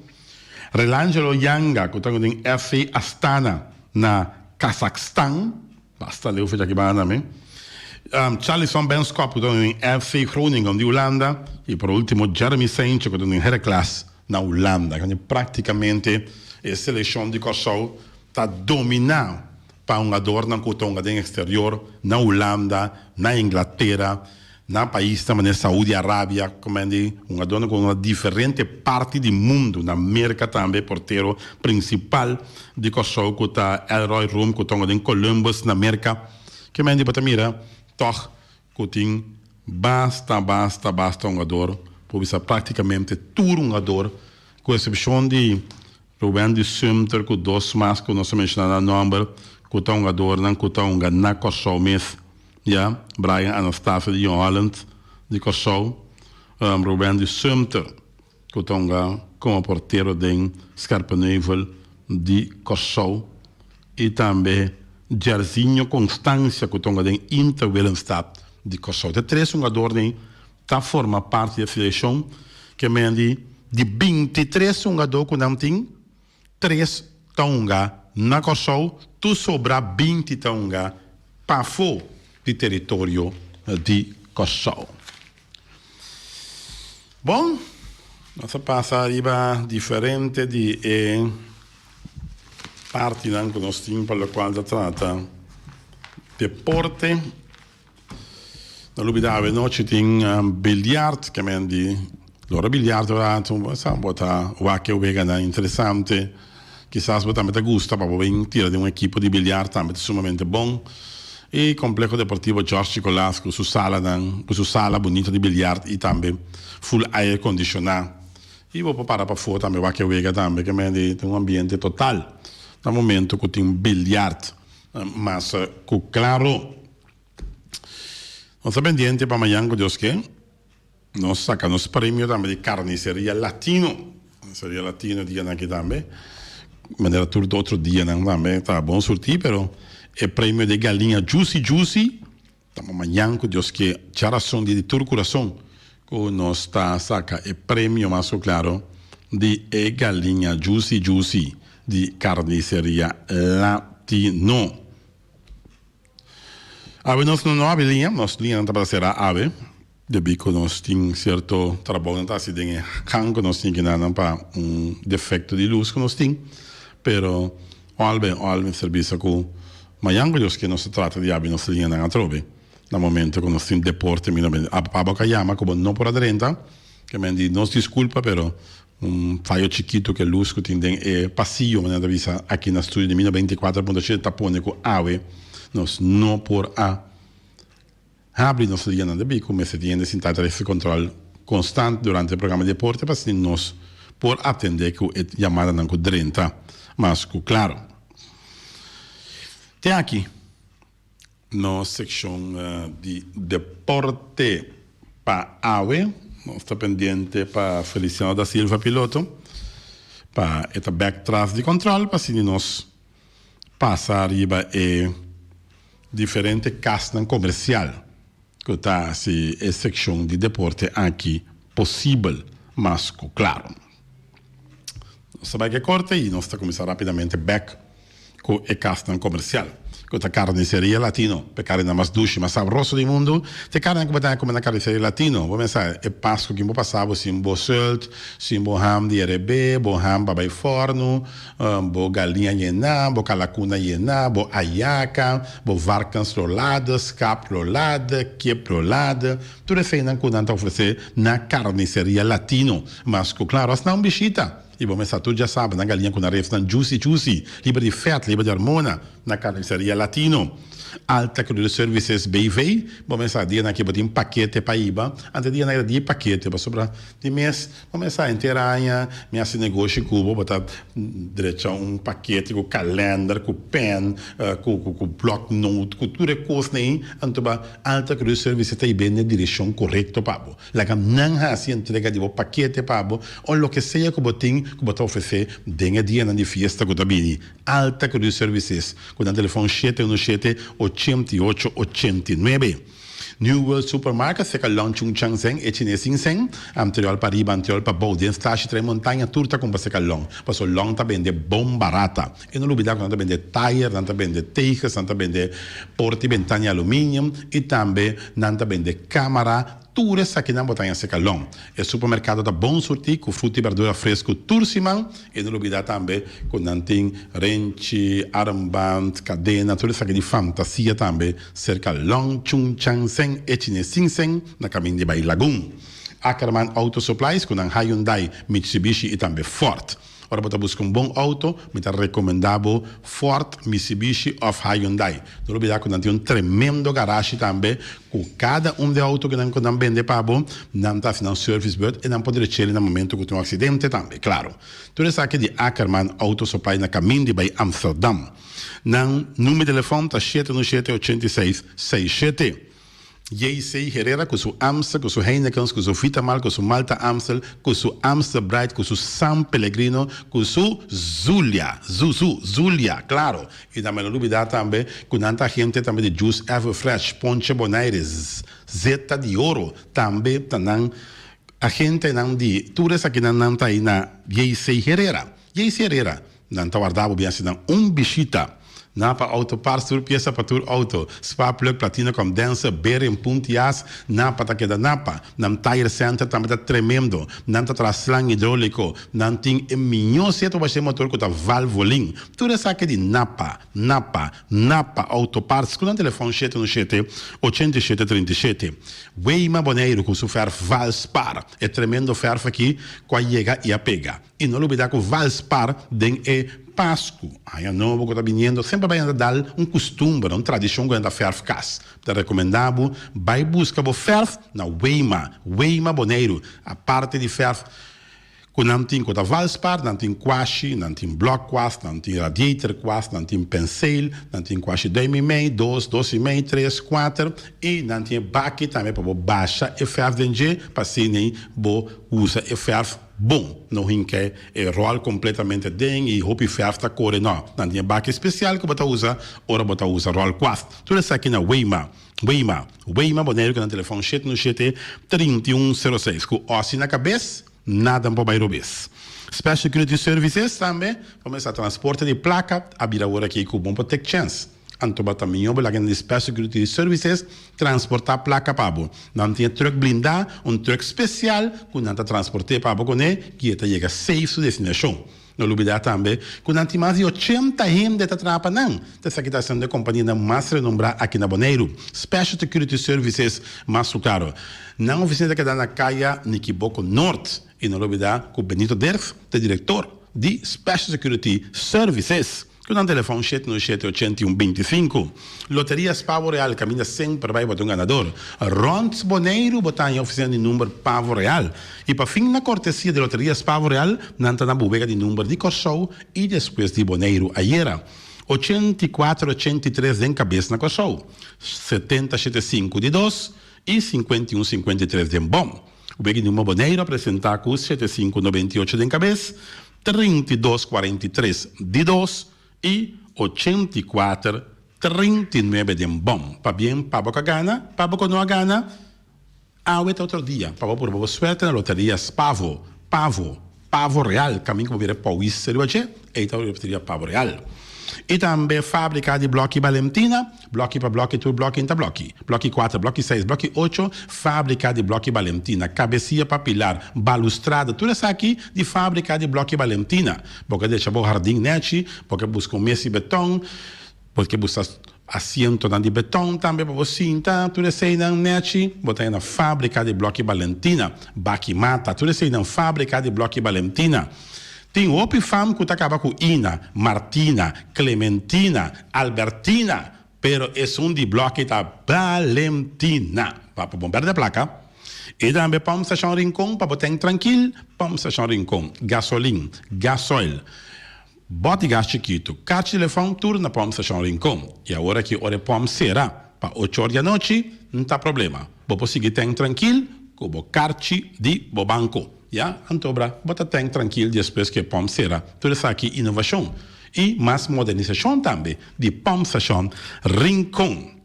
Relangelo Yanga ku ta hunga den FC Astana na Kazakhstan. Basta leu fecha ki banda mi. Charlison Benschop ku ta den FC Groningen di Hulanda i por ultimo Jeremy Saintje ku ta den Heracles na Hulanda. Praktikamente e selekshon di Kòrsou ta dominá pa hungadornan ku ta hunga den eksterior na Hulanda, na Inglatera, Na paisnan manera Saudi Arabia komendi hungadornan ku na diferente parti di mundu. Na Merka tambe portero prinsipal di Kòrsou ku ta Elroy Room ku ta hunga den Columbus na Merka. Kemendi bo ta mira tòg ku tin basta basta basta hungador por bisa praktikamente tur hungador ku eksepshon di Ruben di Sumter ku dos mas ku nos a menshoná nan nòmber ku ta hungadornan ku ta hunga na Kòrsou mes. Ya, Brian Anastasia di Jong Holland. di Kòrsou, Rubendy Sumter ku ta hunga komo portero den Scherpenheuvel di Kòrsou i tambe Jerzinho Constancia ku ta hunga den Inter Willemstad di Kòrsou. E tres hungadornan ta forma parti di e selekshon ke mendi di bintitres hungadó ku nan tin, tres ta hunga na Kòrsou, tur sobra 20 ta hunga pafó di teritorio di Kòrsou. Bon, nos a pasa riba diferente di e partinan ku nos tin pa lokual ta trata deporte. No lubida awe nochi tin biljart ke men di lora biljart un rato sa bo ta wak e weganan interesante kisas bo tambe ta gusta pa bo bin tira den un ekipo di biljart tambe ta sumamente bon y Complejo Deportivo George Nicolaas ku su salanan ku su sala bunito di biljart y tambe full aire kondishona y bo por para pafó tambe wak e wega tambe ke men di ta un ambiente total na momento ku tin biljart mas ku klaro. Nos ta pendiente pa mañan ku Dios ke nos saka nos premio tambe di Carniceria Latino. Carniceria Latino dianan aki tambe, manera tur otro dianan tambe ta bon surti, pero e premio di galiña juicy juicy ta pa mañan ku Dios ke. Djarason di di tur kurason ku nos ta saka e premio mas ku klaro di e galiña juicy juicy di Carniceria Latino. Awe nos no no habri liña, nos liñanan tabata será awe debí ku nos tin sierto trabounan ta hasi den e gang ku nos tin kinanan pa un defekto di lus ku nos tin. Pero òlbe òl mester bisa ku mañan ku Dios ke nos ta trata di habri nos liñanan atrobe na momento ku nos tin deporte mi no pa bo ka yama ku bo no por a drenta ke men di nos diskulpa pero Un fayo chikitu ku e lus ku tin den e pasillo, manera ta bisa aki na studio di mi 94.7 ta pone ku awe nos no por a habri nos lianan debí ku mester tin hende sintá ta recibi control constant durante e programa di deporte pa asina nos por atende ku e yamadanan ku drenta mas ku klaro. Te aki. Nos sekshon di deporte pa awe. Nos ta pendiente pa Feliciano da Silva piloto pa e ta bek tras di control pa asina nos pasa riba e diferente kasnan comercial cu ta haci e sekshon di deporte aki posibel mas cu claro. Nos ta bai ke korte y nos ta cuminsa rapidamente bek ku e kasnan komersial, ku ta Carniceria Latino, p'e karninan mas dushi, mas sabroso di mundu. T'e karninan ku bo ta haña kume na Carniceria Latino. Bo pensa e Pasku kin bo pasa bo sin bo sult, sin bo ham di erebé, bo ham pa bai fòrnu, bo galiña yená, bo kalakuna yená, bo ayaka, bo varkensrolade, skaprolade, kiprolade, tur eseinan ku nan ta ofresé na Carniceria Latino. Mas ku klaro, asina un bishita. I bo mester tur djasaba nan galiña ku nan refnan juicy juicy, liber di fèt, liber di hormona, na Carniceria Latino. Alta Crude Services BV, bo mester sa dianan aki bo tin pakete pa hiba, ante dianan aki ta di pakete pasobra di mes bo mester sa henter aña mi hasi negoshi ku bo, bo ta drecha un pakete ku kalender, ku pen, ku ku blòknoot, ku tur e kosnan ei, anto ba Alta Crude Services ta hib'é na e direkshon korekto pa bo. Laga nan hasi entrega di bo pakete pa bo o loke sea ku bo tin ku bo ta ofresé den e dianan di fiesta ku ta bini. Alta Cruz Services ku nan telefòn shete uno shete 88 89. New World Supermarket seka Long Chung Chang Seng e chines sin seng, anterior pa riba anterior pa bou den stashi Tres Montaña tur ta kumpra seka Long paso Long ta bende bon barata. E no lubida ku nan ta bende tayer, nan ta bende teges, nan ta bende porta i bentana di aluminium i tambe nan ta bende kamara. Tur esakinan bo ta haña serka Lon. E supermerkado ta bon surtí ku fruta i berdura fresku tur siman. E no lubida tambe ku nan tin renchi, armband, kadena, tur esaki di fantasia tambe serka Lon Chung Chang Seng e chines sin seng na kaminda di bai Lagun. Ackerman Auto Supplies ku nan Hyundai, Mitsubishi i tambe Ford. Ora bo ta buska un bon auto, mi ta recomenda bo Ford, Mitsubishi of Hyundai. No lubida cu nan tin un tremendo garashi tambe cu cada un di e auto cu nan cu nan bende pa bo, nan ta haci nan service beurt y nan por drech'el na momento cu tin un accidente tambe, claro. Tur esaki di Ackerman Auto Supply na camin di bay Amsterdam. Nan numero di telefon ta shete uno shete 86 seis shete. JC Herrera ku su Amstel, ku su Heinekens, ku su Vitamal, ku su Malta Amstel, ku su Amstel Bright, ku su San Pellegrino, ku su Zulia, zu zu, Zulia, klaro. I tambe no lubidá tambe ku nan ta agente tambe di Juice Everfresh, Ponche Bonaire, Zeta di Oro, tambe ta nan agentenan di tur esakinan nan ta ei na JC Herrera. JC Herrera, Nan ta warda bo bien asina un bishita na pa auto parts tur piesa pa tur auto, spa plug, platina condenser, bearing, punt jas, napa ta keda napa. Nan tire center tambe ta tremendo. Nan ta traha slang hidrolico. Nan tin e miño seto pa she motor cu ta valvolin. Tur esaki di napa, napa, napa auto parts cu nan telefon shete un shete, 87 37. Weima Boneiru cu su verf Valspar, e tremendo verf aki cu a yega y a pega. I no lubidá ku Valspar den e Pasku, aña nobo ku ta biniendo, semper bai nan ta dal un kustumber, un tradishon ku nan ta fèrf kas. Mi ta rekomendá bo bai buska bo fèrf na Weima, Weima Boneiru. Aparte di fèrf ku nan tin ku ta Valspar, nan tin kwashi, nan tin blòkkwast, nan tin radiatorkwast, nan tin penseel, nan tin kwashi duim i mei, dos, dos i mei, tres, kuater, i nan tin e baki tambe pa bo basha e fèrf den dje pa asina bo usa e fèrf. Bon, no hinka e ròl kompletamente aden i hopi fèrf ta kore, no. Nan tin e baki spesial ku bo ta usa ora bo ta usa ròl kwast. Tur esaki na Weima, Weima, Weima, Boneiru ku nan telefòn shete no shete, 31 sero seis. Ku òsi na kabes, nada no por bai robes. Special Security Services tambe, pa mester transporte di plaka a bira ora aki ku bon por tek chèns. Anto bo ta mihó bo laga nan di Special Security Services transportá plaka pa bo. Nan tin e truck blindá, un truck spesial ku nan ta transport'é pa bo kuné i e ta yega safe su destinashon. No lubidá tambe ku nan tin mas di ochenta hende ta traha pa nan. Ta esaki ta hasiendo e kompanianan mas renombrá aki na Boneiru. Special Security Services mas ku klaro. Nan ofisina ta keda na Kaya Nikiboko Noord. I no lubidá ku Benito Dirks ta e direktor di Special Security Services. Ku nan telefòn shete no shete ochenta i un binti sinku. Loterias Pavo Real kaminda semper bai bota un ganador. Rònt Boneiru bo ta haña ofisina di number Pavo Real. I pa fin na kortesia di Loterias Pavo Real nan ta na bobega di number di Kòrsou i despues di Boneiru ayera. 84 83 den kabes na Kòrsou, 70 shete sinku di dos i 51 53 den bòm. Wega di number Boneiru a presentá ku shete sinku 98 den kabes. 32 43 di dos i 84 39 den bom. Pabien pa bo ka gana, pa bo ku no a gana, awe ta otro dia pa bo purba bo suerte na loteria Spavo, Pavo, Pavo Real, kamin ku bo mira e pawis riba dje, ei ta loteria Pavo Real. I tambe fabrika di bloki Balentina. Blòki pa blòki tur blòki ta blòki. Blòki kuater, blòki seis, blòki ocho, Fábrika di Blòki Balentina, Kabesia pa pilar, balustrada, tur esaki di Fábrika di Blòki Balentina. Bo ke decha bo hardin nèchi, bo ke buska un mes di betòn, bo ke buska asientonan di betòn tambe pa bo sinta, tur eseinan nèchi, bo ta na Fábrika di Blòki Balentina. Baki mata, tur eseinan Fábrika di Blòki Balentina. Tin hopi fam ku ta kaba ku Ina, Martina, Clementina, Albertina, pero esun di bloki ta Balentina. Pa bo perde plaka. I tambe Pump Station Rincon pa bo ten trankil, Pump Station Rincon, gasolin, gasoil, bòt di gas chikitu, karchi telefòn tur na Pump Station Rincon. I awor aki ora e pump sera pa ocho or di anochi, nta problema. Bo por sigui ten trankil ku bo karchi di bo banko. Ya, anto bra, bo ta ten trankil despues ku e pump sera. Tur esaki inovashon i mas modernisashon tambe di Pump Station Rincon.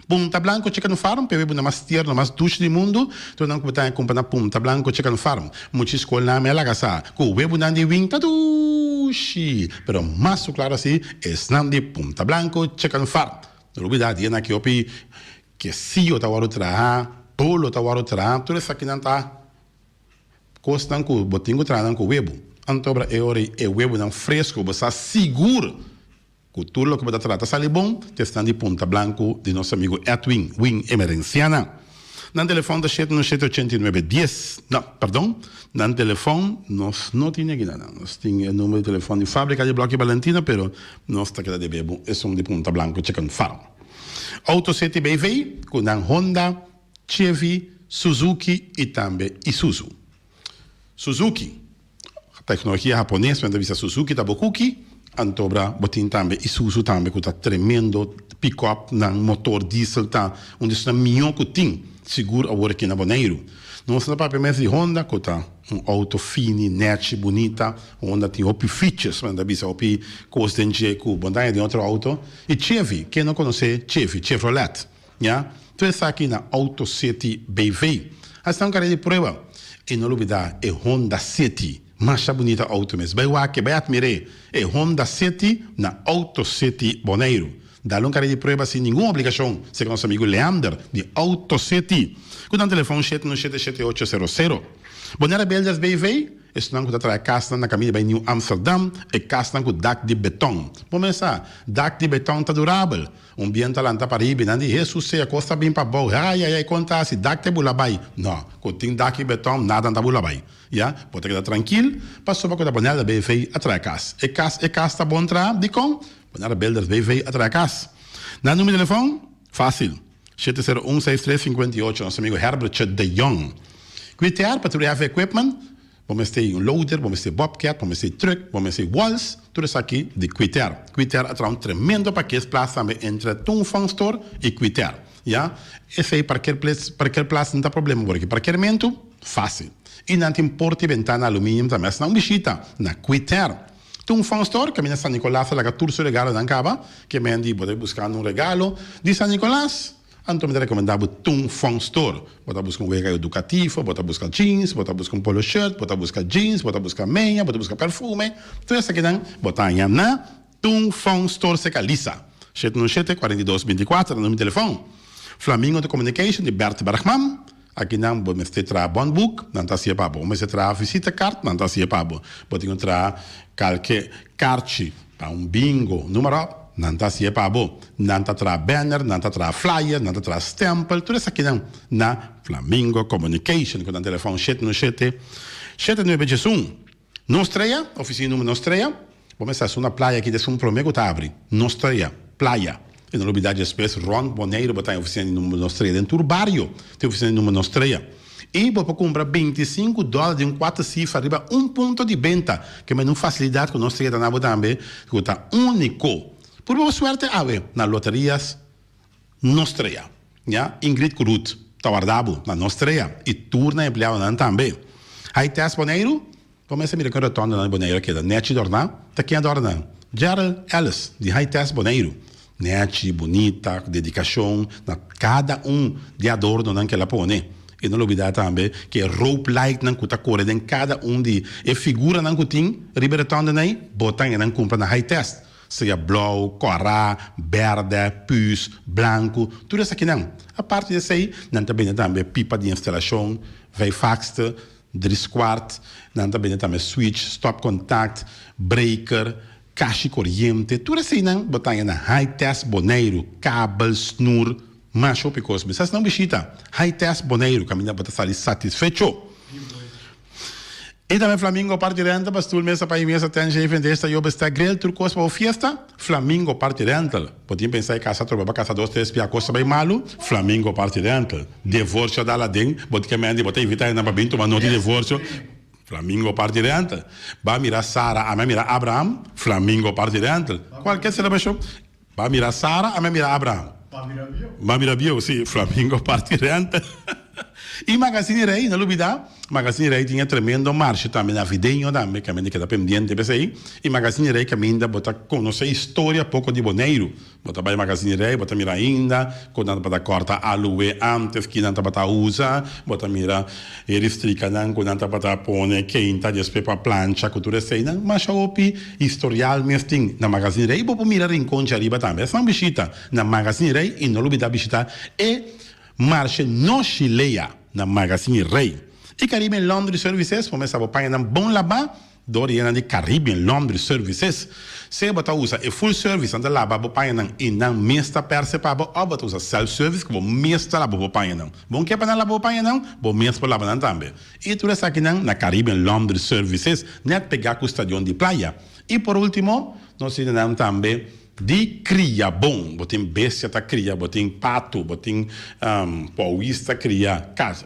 Punta Blanco Chicken Farm, p'e webunan mas tierno, mas dushi di mundu, tur nan ku bo ta haña kumpra na Punta Blanco Chicken Farm. Muchi skolnan mi a laga sa ku webunan di win ta dushi, pero mas ku klaro si esnan di Punta Blanco Chicken Farm. No lubida dianan aki hopi kesiyo ta wòrdu traha, bolo ta wòrdu traha, tur esakinan ta. Kosnan ku bo tin ku traha nan ku webu. Antobra e ora ei e webunan fresku bo sa sigur ku tur loke bo ta traha ta sali bon, ta esnan di Punta Blanku di nos amigu Edwin Win Emerenciana. Nan telefòn ta shete no shete ochenta i nuebe dies. No, perdon, nan telefòn nos no tin aki nan. Nos tin e numero di telefòn di Fabrika di Bloki Balentina pero nos ta keda debe bo esun di Punta Blanku Chicken Farm. Auto City BV ku nan Honda. Chevy, Suzuki i tambe Isuzu. Suzuki, teknologia hapones, men ta bisa Suzuki ta bo kuki, Antobra bo tin tambe Isuzu tambe ku ta tremendo pick-up nan motor diesel ta un di esnan mihó ku tin sigur awor aki na Boneiru. Nos ta papia mes di Honda ku ta un outo fini, nechi, bunita. Honda tin hopi features, men ta bisa hopi kos den dje ku bo no ta haña den otro outo. I Chevy, ken no konosé Chevy, Chevrolet, ya? Tur esaki na Auto City BV. Hasta un kare di prueba. I no lubidá e Honda City. Masha bunita auto mes. Bai wak e, bai atmir'é. E Honda City na Auto City Boneiru. Dal un kare di prueba sin ningun obligashon, segun nos amigu Leander di Auto City. Ku nan telefon shete un shete shete ocho sero sero. Bonaire Builders BV, esnan ku ta traha kasnan na kaminda bai Nieuw Amsterdam, e kasnan ku dak di beton. Bo mes sa, dak di beton ta durabel. Un bientu a lanta pa riba i nan di, Hesus sea, kos ta bin pa bou. Ai, ai, ai, kon ta hasi? Dak ta bula bai. No, ku tin dak di beton, nada no ta bula bai. Ya, bo ta keda trankil, pasobra ku ta Bonelda BV a traha kas. E kas, e kas ta bon traha. Dikon? Bonelda Builders BV a traha kas. Nan numero di telefòn? Fásil, 701 63 58, nos amigu Herbertje de Jong. Kwitear pa tur heavy equipment, bo mester un loader, bo mester bobcat, bo mester truck, bo mester walls, tur esaki di Kwitear. Kwitear a traha un tremendo parkeerplaats tambe entre Toonfang Store i Kwitear. Ya, esei parkeerplaats, parkeerplaats no ta problema por aki. Parkeermentu, fásil. I nan tin porta i bentana aluminium tambe. Asina un bishita na Kwitear. Tin un Fun Store kaminda San Nicolas ta laga tur su regalonan kaba. Ke men di bo ta buskando un regalo di San Nicolas, anto mi ta rekomendá bo Tun Fun Store. Bo ta buska un wega edukativo, bo ta buska jeans, bo ta buska un polo shirt, bo ta buska jeans, bo ta buska meña, bo ta buska perfume. Tur esakinan bo ta haña na Tun Fun Store serka Lisa. 717 42 24 ta numero di telefòn. Flamingo Communication di Bert Bergman. Akinan bo mester traha bondboek, nan ta hasié pa bo. Bo mester traha visitakaart, nan ta hasié pa bo. Bo tin ku traha kalke karchi pa un bingo, numero op, nan ta hasié pa bo. Nan ta traha banner, nan ta traha flyer, nan ta traha stempel, tur esakinan na Flamingo Communication ku nan telefòn 717 7911. Nos Trea, Oficina numero Nos Trea, Bo mester haci una playa aki des un prome cu ta abri. Nos Trea, playa. Y no lubida despues rond Boneiru bo ta haña oficina di numero Nos Trea. Den tur bario tin oficina di numero Nos Trea. Y bo por cumpra 25 dollar di un cuater cifra riba un punto di benta. Ke mende un facilidad cu Nos Trea ta na bo tambe cu ta unico. Purba bo suerte awe na Loterias Nos Trea. Ya, Ingrid cu Ruth ta warda bo na Nos Trea y tur nan empleadonan tambe. Hay test Boneiru? Bo mester mira con rotondanan di Boneiru a keda nechi dorna. Ta ken a dorna nan? Gerald Ellis di High Test Boneiru. Nechi, bunita, cu dedicacion na cada un di e adornonan cu el a pone. Y no lubida tambe cu e rope lightnan cu ta core den cada un di e figuranan cu tin riba e rotondanan ey, bo ta nan cumpra na High Test. Sea blou, kòrá, bèrdè, püs, blanku, tur esakinan. Aparte di esei, nan ta bende tambe pipa di instalashon, vijfakste, driskwart, nan ta bende tambe switch, stopcontact, breaker, kashi koriente, tur eseinan bo ta haña na High Test Boneiru, kabel, snur, masha hopi kos. Mester hasi nan un bishita High Test Boneiru kaminda bo ta sali satisfecho. I tambe Flamingo Party Rental pa stoel, mesa, pa i mesa, tent, shaven, desta, yo bestek, grill, tur kos pa bo fiesta, Flamingo Party Rental. Bo tin pensa e kasa trobe pa kasa dos tres pia kos ta bai malu, Flamingo Party Rental. Divorcio a dal aden, bo tin ke mendi bo ta invita hendenan pa bin tuma noti divorcio, Flamingo Party Rental. Ba mira Sara, ami a mira Abraham, Flamingo Party Rental. Cualkier celebracion, Ba mira Sara, ami a mira Abraham. Ba mira bieu. Ba mira bieu, si. Flamingo Party Rental. I Magazine Rey, no lubida, Magazine Rey tin e tremendo marshe tambe navideño tambe, kaminda keda pendiente p'esei. I Magazine Rey kaminda bo ta konosé historia poko di Boneiru. Bo ta bai Magazine Rey, bo ta mira ainda kon nan tabata kòrta aloe ántes, ki nan tabata usa. Bo ta mira e ristrikanan ku nan tabata pone keinta despues pa plancha ku tur eseinan. Masha hopi historial mes tin na Magazine Rey. Bo por mira Rincon djariba tambe. Esnan bishita na Magazine Rey i no lubida bishita e Marshe Noshi Lea na Magazine Rey. I Caribbean Laundry Services por mester bo pañanan bon labá dor di esnan di Caribbean Laundry Services. Sea bo ta usa e full service nan ta laba bo pañanan i nan mes ta perse pa bo òf bo ta usa self service ku bo mes ta laba bo pañanan. Bo ke pa nan laba bo pañanan, bo mes por laba nan tambe. I tur esakinan na Caribbean Laundry Services nèt pegá ku stadion di playa. I por ultimo nos tin nan tambe Di kria bon, bo tin bestia ta kria, bo tin patu, bo tin pouwis ta kria,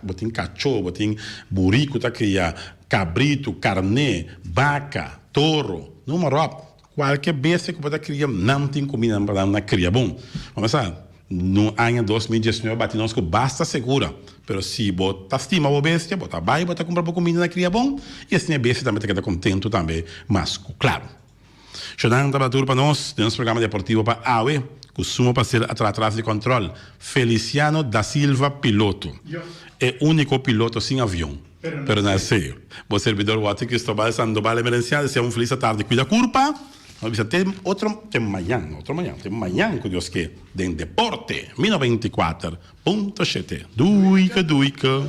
bo tin kachó, bo tin buriku ta kria, kabritu, karné, baka, toro, noem maar op. Kualke bestia ku bo ta kria, nan tin kuminda pa nan na kria bon. Bo sa, no aña 2019 bati nos ku basta segura, pero si bo ta stima bo bestia, bo ta bai bo ta kumpra bo kuminda na kria bon, i asina e bestia tambe ta keda kontentu tambe mas ku klaru. Shonan tabata tur pa nos den nos programa deportivo pa awe, ku sumo plaser a traha tras di kòntròl Feliciano da Silva piloto, e úniko piloto sin avion, pero na seyo. Bo servidor Walter Cristobal Sandoval Emerencial desea un felis atardi. Cuida curpa. Nos bisa te otro te mañan, no otro mañan, te mañan cu Dios ke den Deporte mi 94.7. Duike, duike.